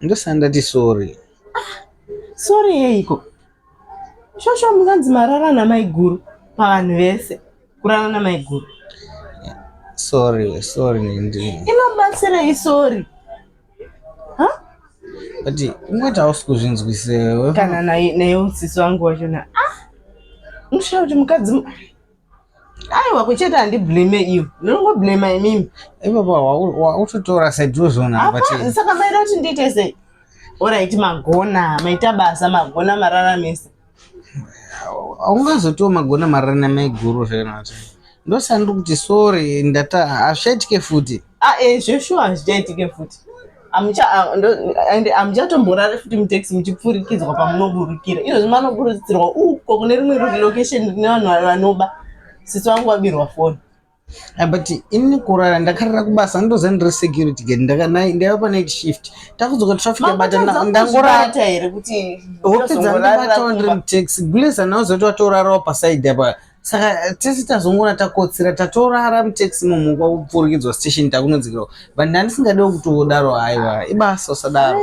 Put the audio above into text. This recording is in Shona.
Ndosaka ndati sorry. Sorry yeiko? Shosho munganzi marara namaiguru pavanhu vese. Kurara namaiguru. Sorry, sorry ndi. Inobatsirei sorry? Ha? But ungati hausi kuzvinzwisisa iwe. Kana naye naye sisi wangu wachona. Ah. Unoshaya kuti mukadzi Aiwa kuchete handiblame iyo. Ndinongoblame imimi. Ipapa wautotora side wozona but saka maida kuti ndiite sei? Alright magona, maita basa magona mararamisa. Haungazotiwo magona mararana maiguru zvakanaka. Ndosaka ndiri kuti sorry ndata hazvichaitike futi. Ah eh zveshuwa hazvichaitike futi. Amucha ah, ende amuchatomborari futi mutaxi muchipfurikidzwa pamunoburukira. Izvozvi manoburutsirwa uko kune rimwe location rine vanhu vanoba. Sisi vangu vabirwa foni. Ah, but ini kurara ndakarara kubasa ndoziva ndiri security guard ndaiva pa night shift takudzoka traffic yabata ndangorara here kuti hope dzandibatawo ndiri mutaxi guleza nauzoti watorarawo pasaidi apa saka tese tazongona takotsira tatorara mutaxi momo kwakupfurikidzwa station takunodzikirawo but ndandisingadiwo kutodaro haiwa ibasa usadaro.